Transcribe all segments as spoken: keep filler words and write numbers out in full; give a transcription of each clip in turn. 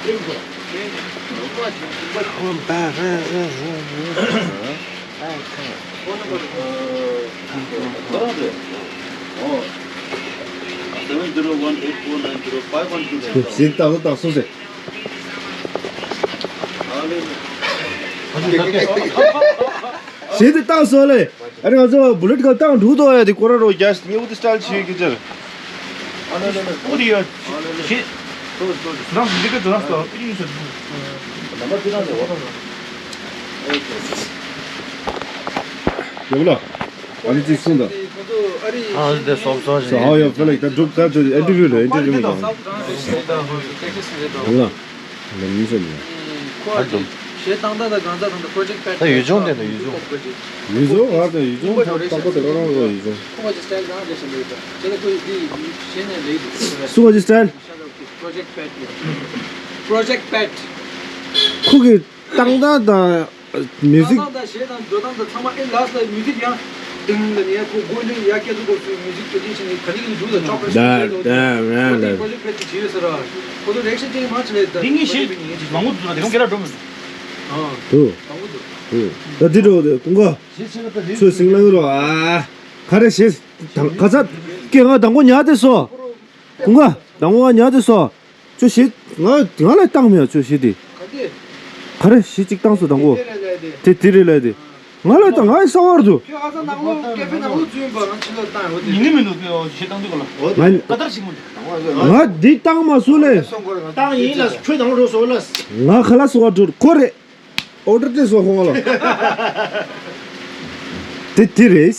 Seven zero one eight four nine zero five one two. ཞིག་ཏག་ཏག་སོང་ཟེར། ཞིག་ཏག་སོང་ལེ། ཨ་ནི་ང་ཚོ་བུ་ལེཊ་ཁ་བཏང་འགྲོ་དོ་ཡ་དེ་ཀོ་ར་རོ་རྒྱ་ཉེ་བོ་དེ་སི་ཊལ་ཆེ་གི་ཅར། ཨོ་དེ་ཡ། ཞེ། རང་འདི་ག་དུ་རང་སོ་པི་རིང་སོ། ཡོད་ལ། ཨ་ནི་ཅིག་གསུངས་དང་། ཨ་དེ་སོབ་སོབ་ཞེ། So how you feel like that group that the interview the interview ཡོད་ལ། ལ་མི་སོ་མི། ཁོ་ཨ་ཅེ་ཞེ་ཏག་ཏག་དང་གང་ཟག་དང་project pad ད་ཡུལ་ལྗོངས་དེ་ན་ཡུལ་ལྗོངས། ཡུལ་ལྗོངས་ང་དང་ཡུལ་ལྗོངས་ཐོག་ཏག་ཏག་དེ་རང་རང་ཡུལ་ལྗོངས། ཁོ་ཨ་ཅེ་སི་ཊལ་རང་རེད་ཤེས་འདུག་ད་ཁོ་ཡི་དེ་ཞེ་ནས་ལེགས་འདུག་སུ་ཨ་ཅེ་སི་ཊལ། Project pad ཡ། Project pad ཁོ་གི་ཏག་ཏག་དང་། མིའུ་ཟིག་ཏག་ཏག་དང་གཞས་དང་འགྲོ་སྟངས་དང་ཚང་མ་ཨེ་ལགས་ལ་མིའུ་ཟིག་ཡང་ཏིང་ལ་ནས་ཁོ་སྒོ་ནས་ཡ་སྐད་ཚོ་སྐོར་སུ་མིའུ་ཟིག་ག་དེ་བྱས་ནས་ག་དེ་གི་འདུག་ལ་ཅོག་པར་ད་ད་རང་ལ་ཁོ་དེ་པོ་རོ་ཇེཀ་ཊི་ཕེད་དེ་བྱས་ཡོད་ས་ར། ཁོ་ཚོ་རེག་ཤན་ཅན་མང་ཆེ་ལས་ད་འདི་ངའི་གཞས་མང་པོ་འདུག་ལ་དེ་གང་ག་ར་འགྲོ་མི་འདུག་ཨ་འདུག་དང་པོ་འདུག་འདུག་ད་འདི་འགྲོ་དེ་ཀུན་དགའ་ཚོས་སིང་ལང་རོ་ཨ་ག་རེ་བྱེད་དང་ག་ཚ་སྐད་ང་དང་པོ་ཉལ་དེ་སོ་ཀུན་དགའ་དང་པོ་ང་ཉལ་དེ་སོ། ཁྱོད་ཞེ་ང་ང་ལ་བཏང་མེད་ཁྱོད་ཞེ་དེ། ག་དེ། ག་རེ་ཞེ་གཅིག་བཏང་སོ་དང་པོ། དེ་རེད་ལས་དེ། དེ་དེ་རེད་ལས་དེ། ང་ལ་བཏང་ང་ཡི་གསང་བར་དུ། ཁྱོད་ཨ་ས་ནང་ལོགས་ཀེ་ཕེ་ནང་ལོགས་འཛུལ་ཡིན་པ་ང་ཕྱི་ལ་བཏང་ཡོད་དེ། ཡིན་ནི་མི་འདུག་ཁྱོད་ཞེ་བཏང་དུས་ག་ལ། ང་ཀ་ཏར་ཞིག་མ་འདུག་ང་འདི་བཏང་མ་སུ་ལས། བཏང་ཡིན་ལ་ཁྱོད་དང་རོ་སོ་ལ། ང་ཁ་ལ་སོ་བ་འགྲོ་ཁོ་རེད། ཨོ་ཌར་ཏེ་སོ་ཧོང་ལ། དེ་དེ་རེད།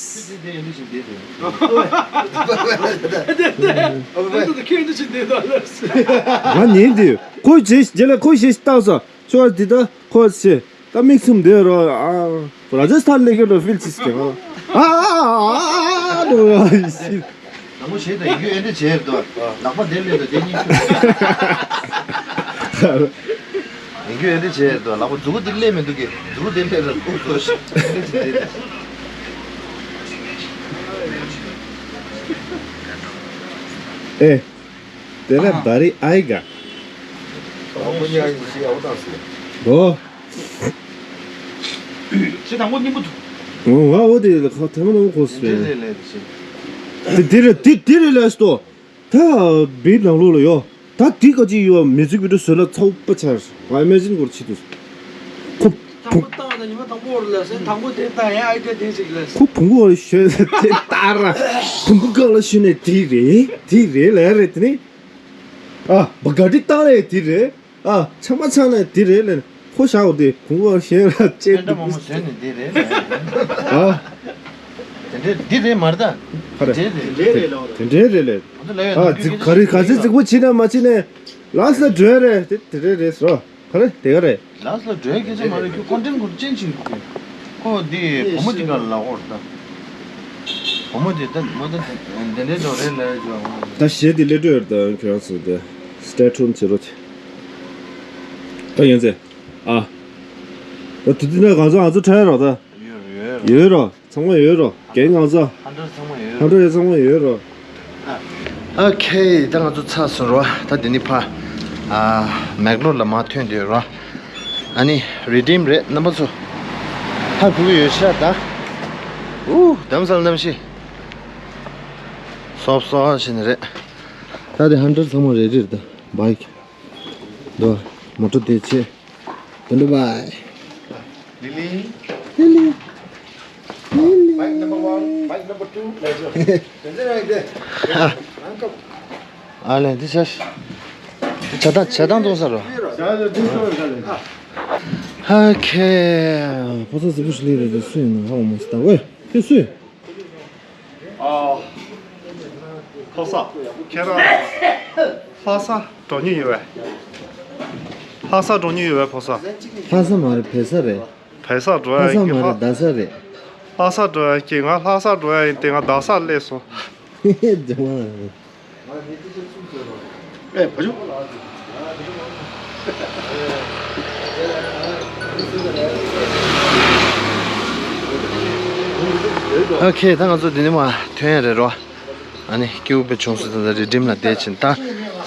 ང་ཉན་དེ་ཁོའི་རྗེས་རྗེས་ལ་ཁོའི་རྗེས་བཏགས་སོ་ཆོ་འདི་ད་ཁོ་ཞེས་ད་མིག་ཚུམ་དེ་རོ་ཨ་ར་ཇ་སི་ཐན་ལས་ཀྱི་རོ་ཕིལ་ཅིས་ཀྱང་ཨ་ཨ་ཨ་ཨ་ཨ་ཨ་ཨ། དང་པོ་བྱས་དང་ཡིན་རྒྱུ་ཨེ་འདྲ་བྱས་རེད་དོ། ལག་པ་དེ་སླེབས་དང་དེ་གཉིས་ཤུ། ཡིན་རྒྱུ་ཨེ་འདྲ་བྱས་རེད་དོ། ལག་པ་མཛུ་གུ་དེ་སླེབས་མི་འདུག་གི་མཛུ་གུ་དེ་སླེབས་རེད་ཨུ་ཚོ་ཤི་ཨེ་འདྲ་བྱས་རེད། ཨེ། དེ་ལ་བ་རི་ཨའི་ག་ཨོ། ཞེ་དང་པོ་སྙིང་པོ་འདུག་ང་འོ་དེ་ལ་ཁ་ཐེ་མ་ནང་གོ་སི་རེད། དེ་དེ་རེད་དེ་དེ་རེད་ལས་ཏོ། ད་བིད་ནང་ལོགས་ལ་ཡོ། ད་དེ་ག་ཅིག་ཡོ་མི་ཚིག་བི་ཏུ་བཟོས་ན་ཚ་བོ་པ་ཆར་ང་ཨི་མེ་ཇིན་གོར་ཆི་དུ། ཁོ་དང་པོ་བཏང་ན་ཉི་མ་དང་པོ་རེད་ལ་སེ་དང་པོ་དེ་བཏང་ཡ་ཨའི་ཌི་ཡ་དེ་ཞིག་ལ་སེ། ཁོ་བུང་གོ་ལ་ཤོད་དེ་ལྟར་བུང་གོ་ག་ལ་ཤོད་ནས་དེ་རེད་དེ་རེད་ལ་རེད་དེ་ནི། ཨ་བ་ག་དྲི་བཏང་ལས་དེ་རེད། ཨ་ཆང་མ་ཆང་ནས་དེ་རེད་ལས་ཁོ་བཞག་འོ་དེ་བུང་བ་གཞན་ལ་ཅེ་ཨེ་འདྲ་མང་པོ་བཟོས་ནས་འདི་རེད། ཨ་དེ་འདྲས་འདི་རེད་མ་རེད་ད། ཧ་རེད། དེ་འདྲས་རེད། དེ་འདྲས་རེད་ལས། ང་ཚོ་ལས་ཡོད་ཨ་ན་རྒྱུ་ག་རེ་ག་ཚོད་རྫིག་པོ་བྱེད་ན་མ་བྱེད་ནས་ལགས་ལ་འགྲོ་ཡ་རེད་དེ་དེ་འདྲས་རེད་སོ། ཧ་རེད་དེ་ག་རེད། ལགས་ལ་འགྲོ་ཡ་སྐད་ཆ་མ་རེད་ཁྱོད་ཀོན་ཊེན་ཁོ་ཅན་ཅིག་འདུག་གི་ཁོ་འདི་བུ་མོ་འདི་ག་ལ་ལག་འོར་ད། བུ་མོ་འདི་ད་མ་ད་དེ་འདྲས་འགྲོ་རེད་ལས་ཡོད་ཅོ། ད་གཞས་འདི་ལས་འགྲོ་ཡོད་ད་ཁྱོད་རང་ཚོ་དེ་སི་ཊེ་ཊུན་བྱེད་རོགས་བྱེད། ད་ཡིན་ཚེ། ཨ། ད་དུས་དུས་ན་གང་ཚོ་ང་ཚོ་ཁྲལ་རོགས་ད། ཡོད་རོགས། ཚང་མ་ཡོད་རོགས། རྒན་གང་ཚོ། ཧན་ཌ་རེད་ཚང་མ་ཡོད་རོགས། ཧན་ཌ་རེད་ཚང་མ་ཡོད་རོགས། ཨོ་ཁེ་ད་ང་ཚོ་ཚར་སོང་རོ། ད་འདི་ནི་ཕ། ཨ། མེག་ལོར་ལ་མ་ཐོན་དུས་རོ། ཨ་ནི་རི་ཌིམ་རེད་རྣམ་པ་ཚོ། ཧ་གོ་གི་ཡོད་ཤག་ད། ཨུ་དམ་སལ་གནམ་གཤིས། སོབ་སོབ་ཞིག་ནི་རེད། ད་དེ་ཧན་ཌ་རེད་ཚང་མ་རེད་རེད་ད་བའི་ཀི། འདུག་མོ་ཊ་དེ་བྱེད། དུ་འདུག་བའི། ལི་ལི། ལི་ལི། ལི་ལི། Bike number one, bike number two, ལས་ཆོ། དེ་འདྲ་རེད་དེ། ཨ་ལས་འདི་ཆ་ཤི། ཆ་ཏང་ཆ་ཏང་གཏོང་ས་རོ། ཧ་ཁེ། ཕོ་ཚོ་ཟི་བུ་ཤི་ལི་རེད་དེ་སུ་ཡིན་ནོ་ཧ་འོ་མ་སི་ཏང་ཝེ་ཁྱོད་སུ་ཡིན། ཨ། ཕོ་གསར། ཁྱེད་རང་ལྷ་ས་འགྲོ་མྱོང་ཡོད་པས། ལྷ་ས་འགྲོ་མྱོང་ཡོད་པས་ཕོ་གསར། ལྷ་ས་མ་རེད་བལ་ས་རེད། བལ་ས་འགྲོ་ལྷ་ཡ་ས་ཡིན་གྱི་མ་རེད་ལྷ། རྡ་ས་རེད། ལྷ་ས་འགྲོ་ཡ་ཡིན་གྱི་ང་ལྷ་ས་འགྲོ་ཡ་ཡིན་ཏེ་ང་རྡ་ས་སླེབས་སོང་། ཨེ་བ་ཅུ། ཨོ་ཁེ་ད་ང་ཚོ་འདི་ནས་མར་ཐོན་ཡ་རེད་རོ། ཨ་ནི་སྐྱིད་པོ་དཔེ་བྱུང་སོང་ད་ལྟ་རི་ཌིམ་ལ་བསྡད་ཕྱིན་ད། ད་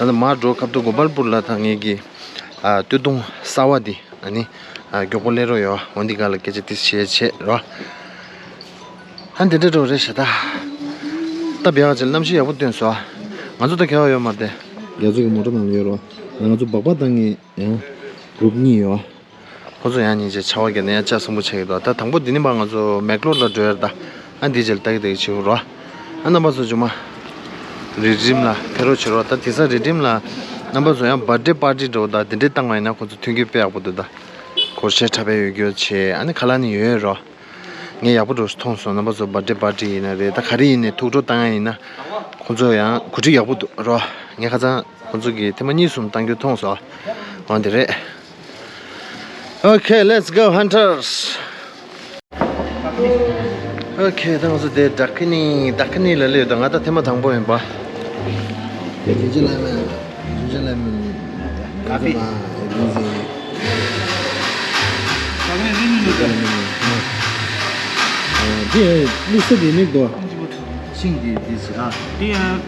ལྟ་མར་འགྲོ་ཁབ་ཏུ་གོ་པལ་པུར་ལ་ད་ངེད་ཀྱི་ ཨ་སྟོད་ཐུང་གསར་བ་འདི་ཨ་ནི་ཨ་མགྱོགས་པོ་སླེབས་རོགས་ཡོད། འོ་འདི་ག་ལ་སྐད་ཆ་ཏིས་བྱས་བྱས་རོ། ཨ་འདི་འདྲ་འགྲོ་རེད་ཤག་ད། ད་བྱས་པ་ཅིག་གནམ་གཤིས་ཡག་པོ་སྟོན་སོང་ཨ། ང་ཚོ་ད་ག་པར་ཡོད་མ་རེད། རྒྱ་མཚོ་གི་མོ་ཊ་ནང་ལ་ཡོད་རོ། ང་ཚོ་སྦག་སྦག་བཏང་ངེས་ཡང་གུ་རུབ་གཉིས་ཡོད་ཨ། ཁོ་ཚོ་ཡང་ཉིན་བྱེད་ཆར་པ་བརྒྱབ་ནས་ཡང་ལྕགས་སྲིན་པོ་ཆགས་ཀྱི་འདུག་ད་དང་པོ་འདི་ནས་མར་ང་ཚོ་མེག་ལོར་ལ་འགྲོ་ཡ་རེད་ད། ཨ་འདི་རྗེས་ལ་ལྟ་གི་ལྟ་གི་བྱེད་དགོས་རོ། ཨ་རྣམ་པ་ཚོ་མཇུག་མ་རི་ཌིམ་ལ་ཕེབས་རོགས་བྱེད་རོགས། ད་དེང་སང་རི་ཌིམ་ལ་རྣམ་པ་ཚོ་ཡང་བར་ཌེ་པར་ཊི་འདྲ་བོ་ད་འདི་འདྲས་བཏང་བ་ཡིན་ན་ཁོ་ཚོ་མཐུན་རྐྱེན་དཔེ་ཡག་པོ་འདུག་ད་སྒོར་གཞས་འཁྲབ་པའི་ཡོད་རྒྱུ་བྱས་ཨ་ནི་ཁ་ལག་ནི་ཡོད་རོ། ངས་ཡག་པོ་འདྲ་བོ་ཞིག་མཐོང་སོང་། རྣམ་པ་ཚོ་བར་ཌེ་པར་ཊི་ཡིན་ན་རེད། ད་ག་རེ་ཡིན་ནའི་ཐུགས་སྤྲོ་བཏང་ཡ་ཡིན་ན་ཁོ་ཚོ་ཡང་གོ་སྒྲིག་ཡག་པོ་འདུག་རོ། ངས་ཁ་སང་ཁོ་ཚོ་གིས་ཐེངས་མ་གཉིས་གསུམ་བཏང་རྒྱུ་མཐོང་སོང་། འོ་འདི་རེད། Okay, let's go, hunters. Okay, ད་ང་ཚོ་དེ་ཌ་ཁི་ནི་ཌ་ཁི་ནི་ལ་སླེབས་ཡོད། ད་ང་ད་ཐེངས་མ་དང་པོ་ཡིན་པ། Would you like me? Would you like me? Coffee. འདི་ལུགས་སྲོལ་འདི་ནི་དོ། ཤིང་འདི་འདི་ཟེར་ཨ། འདི་ཡང་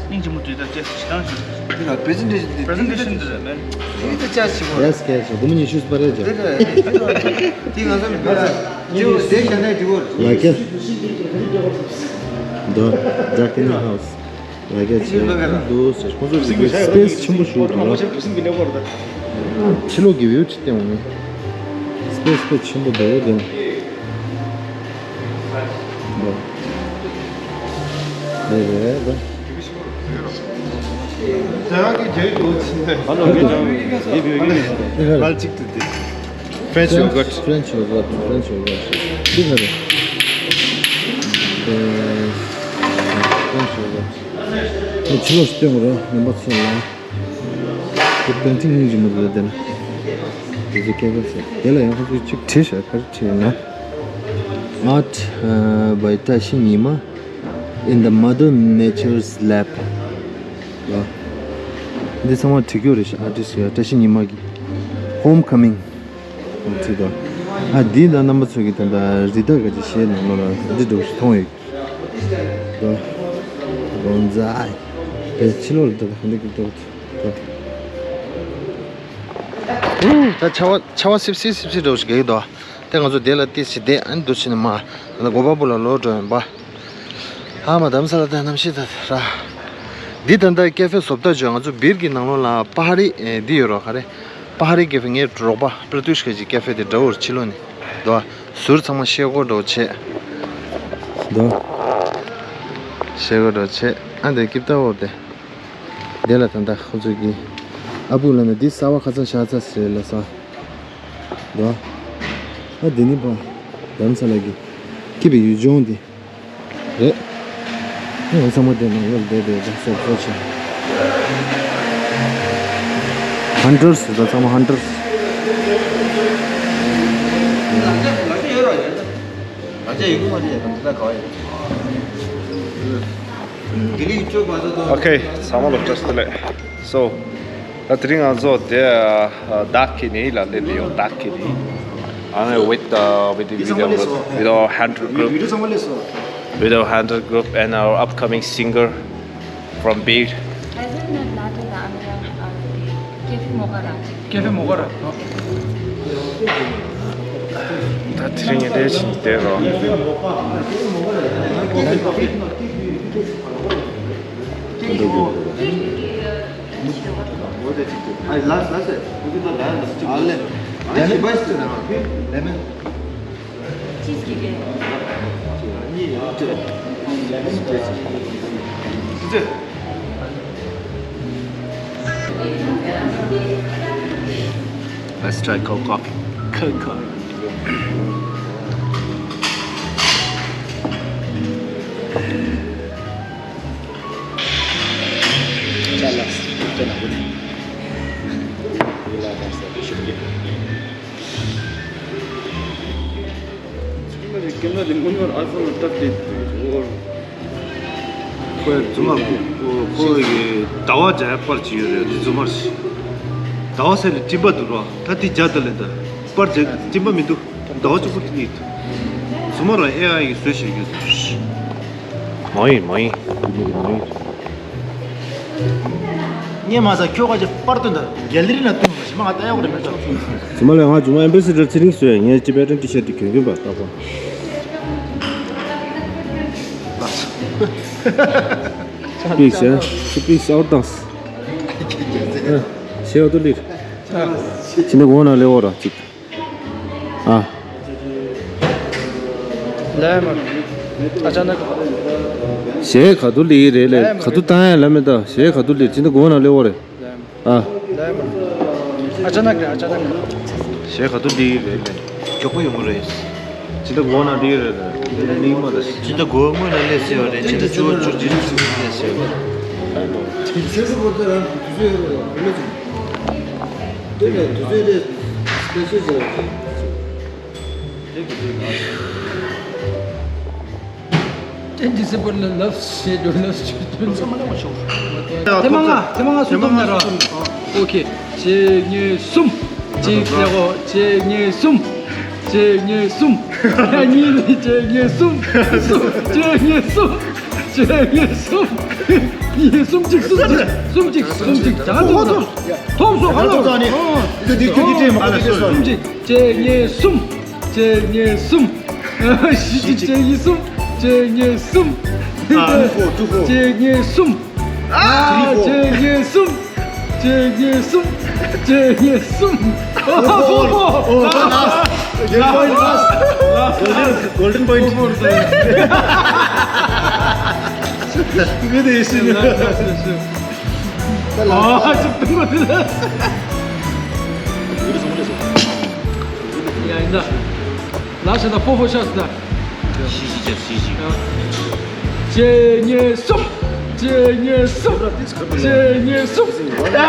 སྙིང་རྗེ་མོ་འདྲ་ད་ཅེས་ཞིག་བཏང་ཞིག་འདི་ལ་པི་རི་ཛེན་ཊེ་ཤན་འདི་པི་རི་ཛེན་ཊེ་ཤན་འདི་རེད་མེན། འདི་ད་ཅག་ཞིག་གོ། Yes, yes. སྒོར་མོ་ཉི་ཤུ་སྤར་རེད་ཅག་འདི་ང་ཚོ་མི་འདུག་འདི་བཟོས་བཞག་ན་འགྲིག་གོ། ལགས་ཀྱ། འདི་ཌ་ཁི་ནི་ཧའུ་སི། ལགས་ཀྱ་བྱས་འདུག་ཟེར། ཁོང་ཚོ་གི་སི་པེ་སི་ཆེན་པོ་ཞིག་འདུག་ལ། ཕྱི་ལོགས་ཀྱི་བིའུ་ཅིག་བསྟན་འོང་ངས། སི་པེ་སི་དཔེ་ཆེན་པོ་འདུག་དེ། འདུག་རེད་རེད་ད། French yogurt. French yogurt, French yogurt. འདི་ག་རེད། French yogurt. ཕྱི་ལོགས་སྟོན་དགོས་རེད་རྣམ་པ་ཚོ་ལ། དེ་པེན་ཊིང་སྙིང་རྗེ་མོ་རེད་དེ་ན། དེ་ཚོ་སྐད་ཆ་ཟེར། དེ་ལ་ཡང་ཁོ་ཚོས་གཅིག་བྲིས་ཤག་ག་རེ་བྲིས་ཡོད་ན། Art, uh, by བཀྲ་ཤིས་ཉི་མ in the Mother Nature's lap. ལ། འདི་ཚང་མ་བྲིས་རྒྱུ་རེད་ཤག་ཨར་ཊིསི་ཡ་བཀྲ་ཤིས་ཉི་མ་གི། Homecoming. བྲིས་དང་། ཨ་འདི་ད་རྣམ་པ་ཚོ་གི་ད་ལྟ་རི་དྭགས་ག་ཅིག་གཞས་ནང་ལོགས་ལ་འདི་འདྲ་བོ་ཞིག་མཐོང་ཡོད། ད་རོ་ཛའི་དེ་ཕྱི་ལོགས་ལ་ད་ད་ག་འདྲ་གི་འདུག་ད། ད་ཆར་པ་ཆར་པ་སིབ་སིབ་སིབ་སིབ་འདྲ་བོ་ཞིག་རྒྱག་གི་འདུག་དེ་ང་ཚོ་དེ་ལ་ཏིས་ཞིག་བསྡད་ཨ་ནི་འདུག་ཕྱིན་ནས་མ་ད་ལྟ་སྒོ་པ་སྦུག་ལ་ལོག་འགྲོ་ཡིན་པ། ཨ་མ་དྷ་རམ་ས་ལ་དང་གནམ་གཤིས་ད་ར། འདི་ད་ལྟ་ཀེ་ཧྥེ་བཟོ་ལྟ་བྱོས། ང་ཚོ་སྦིར་གྱི་ནང་ལོགས་ལ་པ་ཧ་རི་ཨེ་འདི་ཡོད་རོགས་ག་རེ། པ་ཧ་རི་ཀེ་ཧྥེ། ངའི་རོགས་པ་པྲ་ཏུཤ་གི་ཀེ་ཧྥེ་དེ་འདྲ་བོར་ཕྱི་ལོགས་ནས་འདུག་ཟུར་ཚང་མ་ཤེལ་སྒོ་འདྲ་བོ་བྱས། འདུག་ཤེལ་སྒོ་འདྲ་བོ་བྱས། ཨ་འདི་ཀིབ་ཏ་འོ་དེ། དེ་ལ་ད་ལྟ་ཁོ་ཚོ་གི་ཨ་སྦུག་ལ་ནི་འདི་གསར་པ་ཁ་ཚ་ཞག་ཚ་ཟེར་ལ་ས། འདུག་ཨ་འདི་ནི་པ་དྷ་རམ་ས་ལ་གི་ཀི་པའི་ཡུལ་ལྗོངས་འདི། རེད། ང་ཚང་མ་དེ་ནང་ལོགས་བསྡད་བསྡད་ད་སོབ་སོབ་བྱས། ཧན་ཊར་སི་ད་ཚང་མ་ཧན་ཊར་སི། Okay, ཚང་མ་ལ་བཀྲ་ཤིས་བདེ་ལེགས། So, ད་དེ་རིང་ང་ཚོ་དེ་ཨ་ཨ་ཌ་ཁི་ནི་ལ་སླེབས་ཡོད། ཌ་ཁི་ནི། And with, uh, with the video, with our hunter group, with our hunter group and our upcoming singer from Beed. ཀེ་ཧྥེ་མོ་ཀ་ར། ད་དེ་རིང་ངས་བལྟས་ཕྱིན་བལྟས་རོགས། Let's try cold coffee. Cold coffee. ཚང་མ་རེད། སྐྱེ་ན་རེད། སྔོན་མར་ཨ་ཧྥོན་ལ་སྟབས་བདེ་འདུག་ཁོའི་རྫུན་མ་ཁོ་ཁོ་ཁོ་ཡི་ཟླ་བ་བྱ་ཡ་པར་ཅིག་ཡོད་རེད། དེ་རྫུན་མ་རེད། ཟླ་བ་ཟེར་ནས་སྤྲིན་པ་འདུག་རོ། ད་དེ་བྱ་ད་ལེ་ད་པར་བྱས་སྤྲིན་པ་མི་འདུག་ཟླ་བ་གཅིག་པོ་དེ་ནི་རྫུན་མ་ར་ཨེ་ཨའི་གིས་བཟོས་བཞག་ཡོད་རེད། མ་ཡིན་མ་ཡིན། མ་ཡིན། ངས་མ་ཟ་ཁྱོད་ཁ་ཅིག་པར་སྟོན་ད་གེ་ལེ་རི་ན་སྟོན་མ་ཤེས། མ་ང་ལྟ་ཡག་རེད་མེད་ད། ཚང་མ་ལ་ང་ཇུ་མ་ཨེམ་བེ་སི་ཌར་ཚེ་རིང་བཟོས། ངས་ཅི་པེ་ཊན་ཊི་ཤར་ཊི་གྱོན་གྱོན་པ་ལྟ་བ། པིག་ཤ་སུ་པིག་ཤ་ཨའུ་ཊི་དང་། ཤེས་བ་ཏུ་ལིར། ཅི་འདི་གོ་ན་ལེ་འོ་ར་ཅིག་ཨ། ལས་མ། ཨ་ཅག་ན། ཞེ་ག་དུ་ལི་རེད་ལས་ག་དུ་བཏང་ཡ་ལ་མེད་ད། ཞེ་ག་དུ་ལི་ཅི་འདི་གོ་ན་ལེ་འོ་རེད། ཨ། ལས་མ། ཨ་ཅག་ན་ཨ་ཅག་ན། ཞེ་ག་དུ་ལི་རེད་ལས། མགྱོགས་པོ་ཡོང་གི་རེད། ཅི་འདི་གོ་ན་ལི་རེད་ལས་ལི་མ་ད། ཅི་འདི་གོ་སྔོན་ལ་ལས་ཟེར་བ་རེད། ཅི་འདི་ཅུ་བ་ཅུ་ཅི་འདི་ཅུ་ལས་ཟེར་བ་རེད། དེ་ཚོ་བོ་ད་རང་དུས་ཚོད་ཡོད་རེད་མ་ཚོད། དེ་ནས་དུས་ཚོད་ལས་སྤེ་ཤལ་ཟེར་བ་རེད། ཏན་ཏན་སེ་པར་ལ་ལབ་ཞེས་འགྲོ་ལབ་ཞེས་འགྲོ། ཚང་མ་ལ་མ་ཤོག་ཐེངས་མ་ལྔ། ཐེངས་མ་ལྔ་སུ་ཐོབ་ན་ར། ཨོ་ཁེ། གཅིག་གཉིས་གསུམ། གཅིག་ལས་གོ་གཅིག་གཉིས་གསུམ། གཅིག་གཉིས་གསུམ། གཉིས་ལས་གཅིག་གཉིས་གསུམ། གསུམ་གཅིག་གཉིས་གསུམ། གཅིག་གཉིས་གསུམ། གཉིས་གསུམ་གཅིག་གསུམ་གཅིག་གསུམ་གཅིག་གསུམ་གཅིག་ད་ཐོབ་ཐོབ་ཐོབ་སོང་ཧ་ལ། ཨོ། འདི་འདི་འདི་འདི་འདི་མ་ག་ལ་སོ་གསུམ་གཅིག་གཅིག་གཉིས་གསུམ། གཅིག་གཉིས་གསུམ། བཞི་གཅིག་གཅིག་གཉིས་གསུམ། གཅིག་གཉིས་གསུམ། ཨ། two four, two four. གཅིག་གཉིས་གསུམ། ཨ། གཅིག་གཉིས་གསུམ། གཅིག་གཉིས་གསུམ། གཅིག་གཉིས་གསུམ། Four, four. Oh, last. Golden point, last. Golden, golden point. Good decision. ཨ། ཅིག་ཏུ་མ་དེ་ལ། ཡ་ཡིན་ད། ལ་ཤ་ད་ཕོ་ཕོ་ཤ་ད། ཤི་ཤི་ཅག་ཤི་ཤི། གཅིག་གཉིས་གསུམ། གཅིག་གཉིས་གསུམ། གཅིག་གཉིས་གསུམ། ཨ།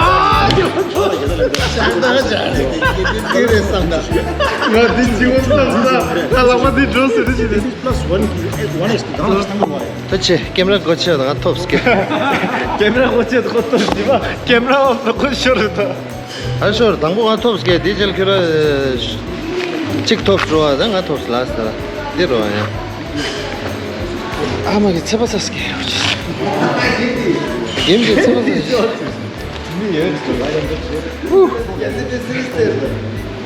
ང་འདི་ཅི་བ་བསམ་ད། ད་ལག་པ་འདི་འགྲོ་ཟེར་ཏེ་ཅི་རེད། Plus one གི་one is down, ད་ཆེ་ཀེམ་ར་སྒོ་ཕྱེ་དང་ཐོབ་སྐད། ཀེམ་ར་སྒོ་ཕྱེ་དང་ཐོབ་སྐད་མ། ཀེམ་ར་འོབ་ལ་སྒོ་ཤོར་རེད་ད། ཨ་ཤོར་དང་པོ་ང་ཐོབ་སྐད་དེ་ཅལ་ཁྱོད་ར་གཅིག་ཐོབ་འགྲོ་བ་ད་ང་ཐོབ་ལ་ཟེར་འདི་རོ་ཡ། ཨ་མ་གི་ཚེ་པ་ས་སྐད་ཡོད་ཅི། ཡིན་གི་ཚེ་པ་ས།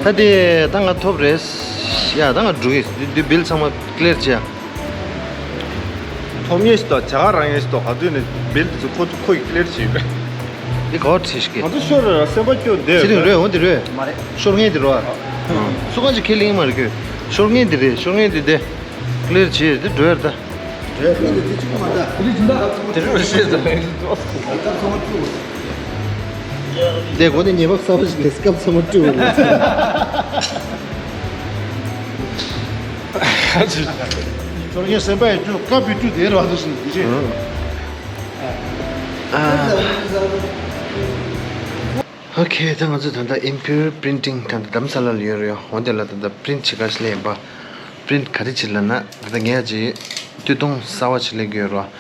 ད་དེ་ད་ང་ཐོབ་རེད། ཡ་ད་ང་འགྲོ་གི་འདི་འདི་བིལ་ཚང་མ་ཀླེར་བྱས་ཡ། ཐོབ་ངེས་ཤིག་དང་བྱ་དགའ་རག་ངེས་ཤིག་དང་ག་དུས་ནས་བིལ་དེ་ཚོ་ཁོ་ཁོ་ཡི་ཀླེར་བྱས་ཡོད་པས། འདི་ག་བར་བྱེད་ཤིག་ང་ཚོ་ཤོར་ར་སེམས་པ་སྐྱོ་བསྡད་ཚེ་རིང་རེད། འོ་འདི་རེད། མ་རེད། ཤོར་ངེས་འདི་རོ། སུ་གང་ཅིག་ཁས་ལེན་མ་རེད་ཁྱོད། ཤོར་ངེས་འདི་རེད། ཤོར་ངེས་འདི་བསྡད། ཀླེར་བྱས་འདི་འགྲོ་ཡར་ད། འགྲོ་ཡར་ད་འདི་ཅི་ཁོ་མ་ད། འདི་རེད་ཅི་འདྲ། དེ་རེད་ཤེས་ད། སྐབས་ཚང་མ་བཅུག་དེ་གོ་ནས་ཉེས་པ་གསར་པ་ཞིག་དེ་སྐབས་ཚང་མ་བཅུག་ཤོར་ངེས་སེམས་པ་ཡི་བཅུག་སྐབས་བི་བཅུག་དེ་རེད་བ་འདུག་ཟིན་འདི་ཅི། ཨོ་ཁེ། ད་ང་ཚོ་ད་ལྟ་ཨིམ་ཕིར་པི་རིན་ཊིང་ད་ལྟ་དྷ་རམ་ས་ལ་ལ་ཡོད་རེད། འོ་དེ་ལ་ད་ལྟ་པི་རིན་ཊི་བྱེད་ག་ཞིག་སླེབས་ཡིན་པ། པི་རིན་ཊི་ག་རེ་བྱེད་ལབ་ན་ད་ལྟ་ངས་ཅིག་སྟོད་ཐུང་གསར་པ་ཞིག་སླེབས་ཀྱི་ཡོད་རེད།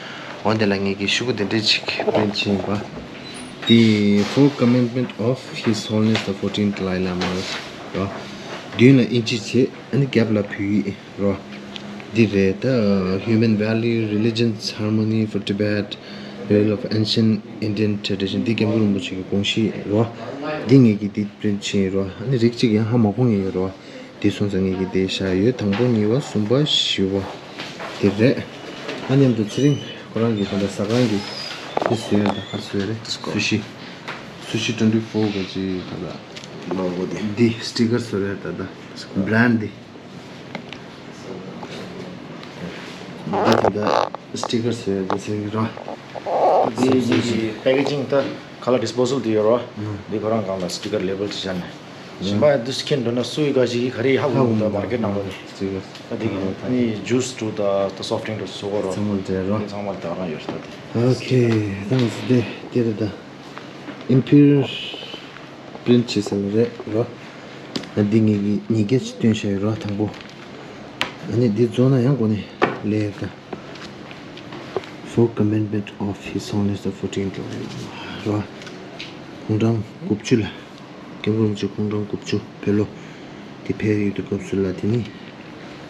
འོ་དེ་ལ་ངས་ཀྱི་ཤོག་གུ་དེ་འདྲས་ཅིག་པི་རིན་ཊི་བྱས་ཡིན་པ། The Fourth Commandment of His Holiness the Fourteenth Dalai Lama རེད། མདུན་ལ་ཨིན་ཇི་བྱས། ཨ་ནི་རྒྱབ་ལ་བོད་ཡིག་རོ། འདི་རེད་ད། Human Value, Religions, Harmony for Tibet, Revival of Ancient Indian Tradition. འདི་སྐྱབས་མགོན་རིན་པོ་ཆེ་གི་དགོངས་གཞི་རོ། འདི་ངེད་ཀྱིས་འདི་པི་རིན་ཊི་ཕྱིན་རོ། ཨ་ནི་རིགས་གཅིག་ཡང་ཧ་མ་གོ་ངེས་ཡོད་རོ། འདི་སོང་ཙང་ངེད་ཀྱིས་འདི་བཞག་ཡོད། དང་པོ་གཉིས་པ་གསུམ་པ་བཞི་པ། འདི་རེད། ཨ་མཉམ་དུ་ཚེ་རིང་ཁོ་རང་གིས་ད་ལྟ་ཟ་ཁང་གི་འདི་བཟོས་ཡོད་ད། ག་བཟོས་རེད། སུ་ཤི། སུ་ཤི་ཊུ་ཝེན་ཊི་ཕོར་ག་ཅིག་ད་ལྟ། ལོ་གོ་འདི། འདི་སི་ཊི་ཀར་བཟོས་རེད་ད་ལྟ། བྷི་རན་ཌི་འདི། ད་ད་ལྟ་སི་ཊི་ཀར་བཟོས་ཡོད་ཟེར་གྱི་རོ། འདི་འདི་གི་པེ་ཀེ་ཇིང་ད་ག་ལ་ཌི་སི་པོ་ཟལ་འདི་ཡོད་རོ། འདི་ཁོ་རང་སྒང་ལ་སི་ཊི་ཀར་ལེ་བལ་ཅིག་བཞག་ནས། གཞན་པ་འདི་སི་ཁེན་འགྲོ་ན་སུ་ཡི་ག་ཞིག་གི་ག་རེ་ཧ་གོ་མི་འདུག་མར་ཀེ་ཊི་ནང་ལོགས་ནས། སི་ཊི་ཀར་ད་འདི་གི་ནི་ཇུས་འདྲ་ད་ད་སོཕ་ཊི་ཌིང་འདྲ་སོགས་རོ། ཚང་མ་འདྲ་རོ། འདི་ཚང་མ་ད་རང་ཡོད་ས་ད། ཨོ་ཁེ། ད་ང་ཚོ་འདི་འདི་རེད་ད། ཨིམ་ཕིར་པི་རིན་ཊི་བྱེད་ས་ལ་རེད་རོ། ཨ་འདི་ངེད་ཀྱིས་ཉིས་བརྒྱ་ཅིག་བཏོན་བཞག་ཡོད་རོ་དང་པོ། ཨ་ནི་འདི་རྫོགས་ན་ཡང་གོ་ནས་ལས་ཡོད་ད། Fourth Commandment of His Holiness the Fourteenth རོ། དགུང་གྲངས་དགུ་བཅུ་ལ། སྐྱབས་མགོན་རིན་པོ་ཆེ་དགུང་གྲངས་དགུ་བཅུ་ཕེབས་ལོ། དེ་ཕེབས་ཡོད་དུས་སྐབས་སུ་ལ་དེ་ནི་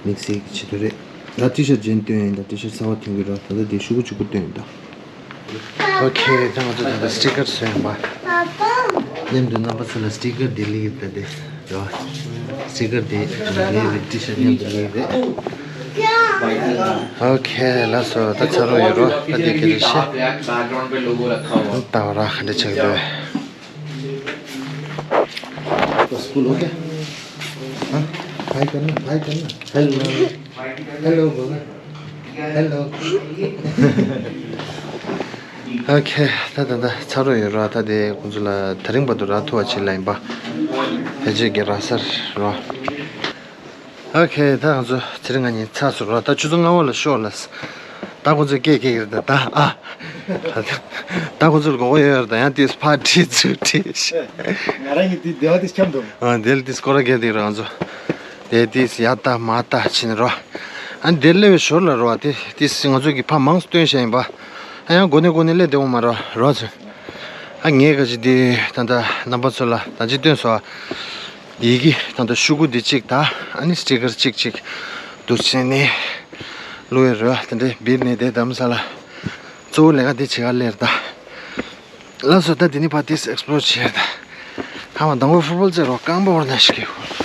དམིགས་བསལ་གྱི་ཆེད་དུ་རེད། ད་ཊི་ཤར་ཊི་གཞན་བཏོན་ཡིན་ད། ཊི་ཤར་ཊི་གསར་པ་ཐོན་གྱི་རེད། ད་ལྟ་དེ་ཤོག་གུ་གཅིག་པུ་བཏོན་ཡིན་ད། ཨོ་ཁེ། ད་ང་ཚོ་ད་ལྟ་སི་ཊི་ཀར་བཟོས་ཡིན་པ། མཉམ་དུ་རྣམ་པ་ཚོ་ལ་སི་ཊི་ཀར་འདི་ལི་ད་དེ་རོ། སི་ཊི་ཀར་འདི་ལི་རེད། ཊི་ཤར་མཉམ་དུ་ལི་རེད། ཨོ་ཁེ། ལགས་སོ། ད་ཚར་རོ་ཡོད་རོ། ད་དེ་ག་རེ་བཤད། ད་བ་ར་ག་འདྲ་ཆགས་འདུག། बस स्कूल हो गया। हाँ? हाय करना, हाय करना। Hello. Hello बोलना। हेलो। ཨོ་ཁེ། ད་ད་ད་ཚར་རོ་ཡོད་རོ། ད་དེ་ཁོང་ཚོ་ལ་དེ་རིང་བར་དུ་རག་ཐུབ་པ་བྱེད་ལ་ཡིན་པ། ཕལ་ཆེར་གྱི་རག་ས་རེད་རོ། ཨོ་ཁེ། ད་ང་ཚོ་ཚེ་རིང་ང་གཉིས་ཚར་སོང་རོ། ད་ཆུ་ཚོད་ལྔ་པ་ལ་ཤོག་ལ། ད་ཁོང་ཚོས་སྐད་སྐད་ཀྱི་རེད། ད་ད་ཨ། ད་ཁོང་ཚོར་དགོས་མཁོ་ཡོད་རེད། ད་ཡང་དེས་ཕར་ཁྲིད་ཚུར་ཁྲིད། ང་རང་གི་དེ་སྡེ་བ་དེ་འཁྱམས་འདུག། ཨ། དེ་ལ་དེས་སྐོར་ར་རྒྱག་དེ་རང་ཚོ། དེ་དེས་ཡ་ལྟ་མ་ལྟ་ཕྱིན་རོ། ཨ་ནི་དེར་སླེབས་པའི་ཞོར་ལ་རོ། དེ་དེས་ང་ཚོ་གི་ཕ་མང་སུ་སྟོན་བྱས་ཡིན་པ། ཨ་ཡང་གོ་ནས་གོ་ནས་སླེབས་བསྡད་འོང་མ་རོ་རོ་ཚོ། ཨ་ངས་ག་ཅི་དེ་ད་ལྟ་རྣམ་པ་ཚོ་ལ་ད་ཅི་སྟོན་སོང་། ཡི་གེ་དང་ད་ཤོག་གུ་འདི་གཅིག་དང་ཨ་ནི་སི་ཊི་ཀར་གཅིག་གཅིག་འདུག་བྱས་ནས་བླུགས་ཡོད་རེད་བ། དེ་འདྲའི་བིར་ནས་དེ་རྡ་རམ་ས་ལ་གཙོ་བོ་ལས་ཀ་དེ་བྱེད་ག་སླེབས་རེད་ད། ལགས་སོ། ད་དེ་ནི་ཕར་དེ་ཨེག་སི་པོ་ལོར་བྱས་རེད་ད། ཧ་མ་དང་པོ་ཕུཊ་བོལ་རྩེད་རོགས་རྐང་པ་བོར་ན་ཞིག་གི།